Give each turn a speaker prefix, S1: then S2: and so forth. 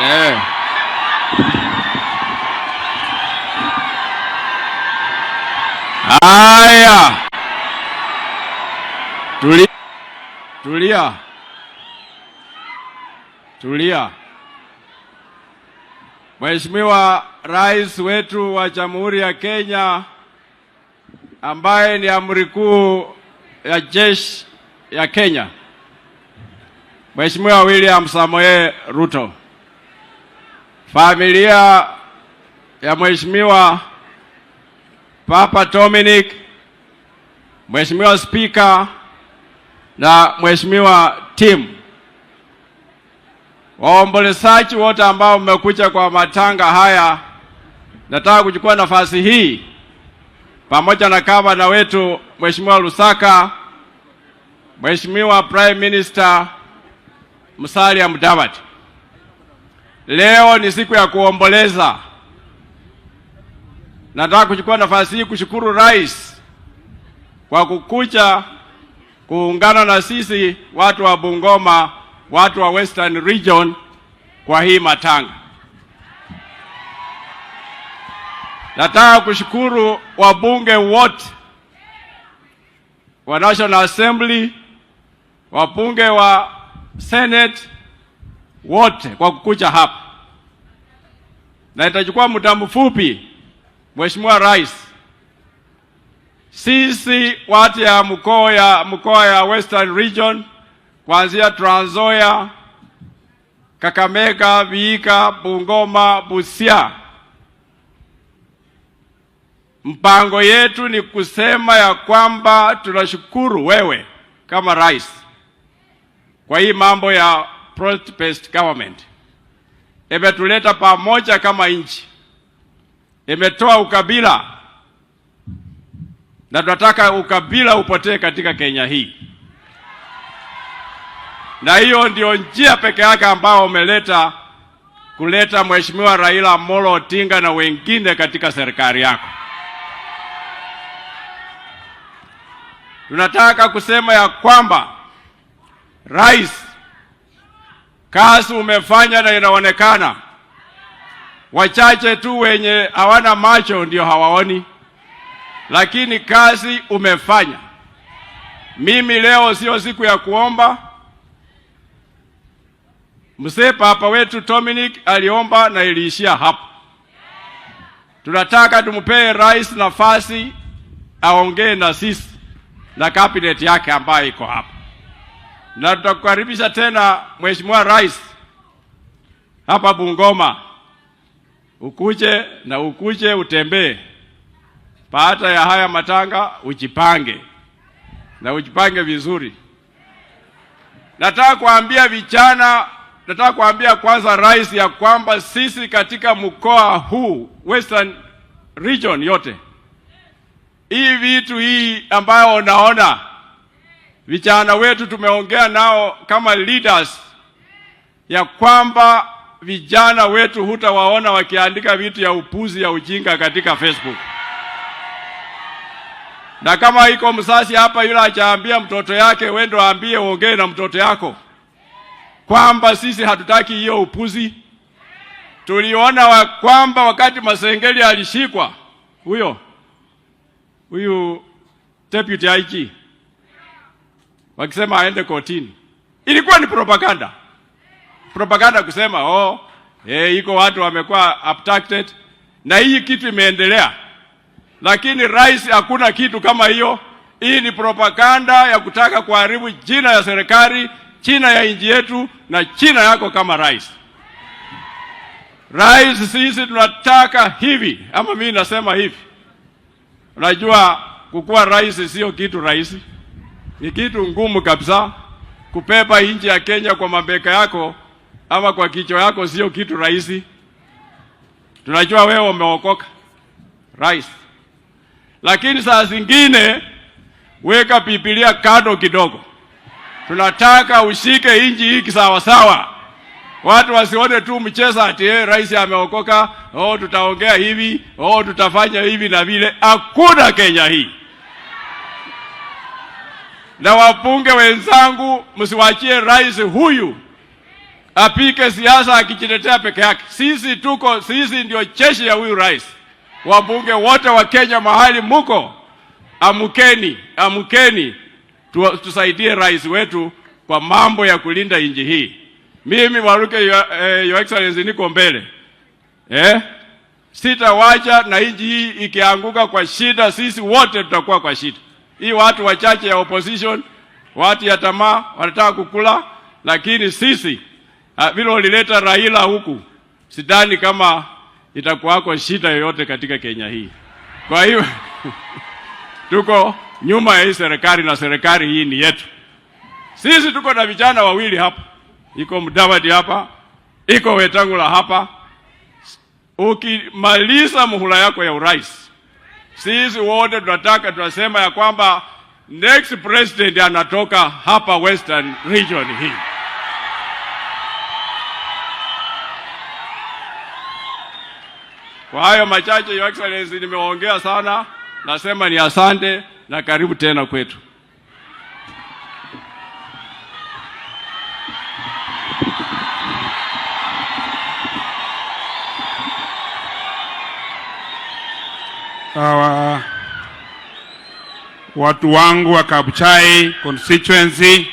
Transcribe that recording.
S1: Eh. Haya, tulia, tulia, tulia. Mheshimiwa Rais wetu wa Jamhuri ya Kenya ambaye ni amri kuu ya jeshi ya Kenya, Mheshimiwa William Samoei Ruto, familia ya Mheshimiwa Papa Dominic, Mheshimiwa Spika na Mheshimiwa Tim, waombolezaji wote ambao mmekuja kwa matanga haya, nataka kuchukua nafasi hii pamoja na gavana wetu Mheshimiwa Lusaka, Mheshimiwa Prime Minister Musalia Mudavadi. Leo ni siku ya kuomboleza. Nataka kuchukua nafasi hii kushukuru Rais kwa kukuja kuungana na sisi watu wa Bungoma, watu wa Western Region kwa hii matanga. Nataka kushukuru wabunge wote wa National Assembly, wabunge wa Senate wote kwa kukuja hapa, na itachukua muda mfupi. Mheshimiwa Rais, sisi watu ya mkoa ya Western Region kuanzia Trans Nzoia, Kakamega, Vihiga, Bungoma, Busia, mpango yetu ni kusema ya kwamba tunashukuru wewe kama rais kwa hii mambo ya broad-based government. Imetuleta pamoja kama nchi, imetoa ukabila, na tunataka ukabila upotee katika Kenya hii, na hiyo ndio njia peke yake ambao umeleta kuleta Mheshimiwa Raila Amolo Odinga na wengine katika serikali yako. Tunataka kusema ya kwamba Rais, kazi umefanya na inaonekana. Wachache tu wenye hawana macho ndio hawaoni, lakini kazi umefanya. Mimi leo sio siku ya kuomba. Mzee Papa wetu Dominic aliomba na iliishia hapo. Tunataka tumpee rais nafasi aongee na sisi na cabinet yake ambayo iko hapa, na tutakukaribisha tena Mheshimiwa Rais hapa Bungoma, ukuje na ukuje utembee. Baada ya haya matanga ujipange na ujipange vizuri. Nataka kuambia vijana, nataka kuambia kwanza rais ya kwamba sisi katika mkoa huu Western Region yote, hii vitu hii ambayo unaona vijana wetu tumeongea nao kama leaders ya kwamba vijana wetu hutawaona wakiandika vitu ya upuzi ya ujinga katika Facebook. Na kama iko mzazi hapa yule achaambia mtoto yake, wewe ndio aambie, uongee na mtoto yako kwamba sisi hatutaki hiyo upuzi. Tuliona kwamba wakati Masengeli alishikwa huyo huyu deputy IG wakisema aende kotini, ilikuwa ni propaganda. Propaganda kusema oh, iko watu wamekuwa abducted na hii kitu imeendelea, lakini rais, hakuna kitu kama hiyo. Hii ni propaganda ya kutaka kuharibu jina ya serikali, jina ya nchi yetu na jina yako kama rais. Rais, sisi tunataka hivi, ama mimi nasema hivi. Unajua kukuwa rais sio kitu rahisi, ni kitu ngumu kabisa. Kupepa nchi ya Kenya kwa mabeka yako ama kwa kichwa yako sio kitu rahisi. Tunajua wewe umeokoka rais, lakini saa zingine weka Biblia kando kidogo. Tunataka ushike nchi hii sawa sawa, watu wasione tu mchezo ati rais ameokoka, oh, tutaongea hivi, oh, tutafanya hivi na vile. Hakuna Kenya hii. Na wabunge wenzangu, msiwachie rais huyu Apike siasa akijitetea peke yake. Sisi tuko, sisi ndio jeshi ya huyu rais. Wabunge wote wa Kenya mahali muko, amkeni, amkeni, tusaidie rais wetu kwa mambo ya kulinda nchi hii. Mimi Waluke, Your Excellency, niko mbele, eh? Sitawacha na nchi hii ikianguka kwa shida, sisi wote tutakuwa kwa shida. Hii watu wachache ya opposition, watu ya tamaa wanataka kukula, lakini sisi, vile walileta Raila huku, sidhani kama itakuwako shida yoyote katika Kenya hii. Kwa hiyo tuko nyuma ya hii serikali na serikali hii ni yetu. Sisi tuko na vijana wawili hapa, iko Mudavadi hapa, iko Wetangula hapa. Ukimaliza muhula yako ya urais, sisi wote tunataka, tunasema ya kwamba next president anatoka hapa Western Region hii. Kwa hayo machache, Your Excellency, nimeongea sana, nasema ni asante na karibu tena kwetu.
S2: Sawa, watu wangu wa Kabuchai constituency,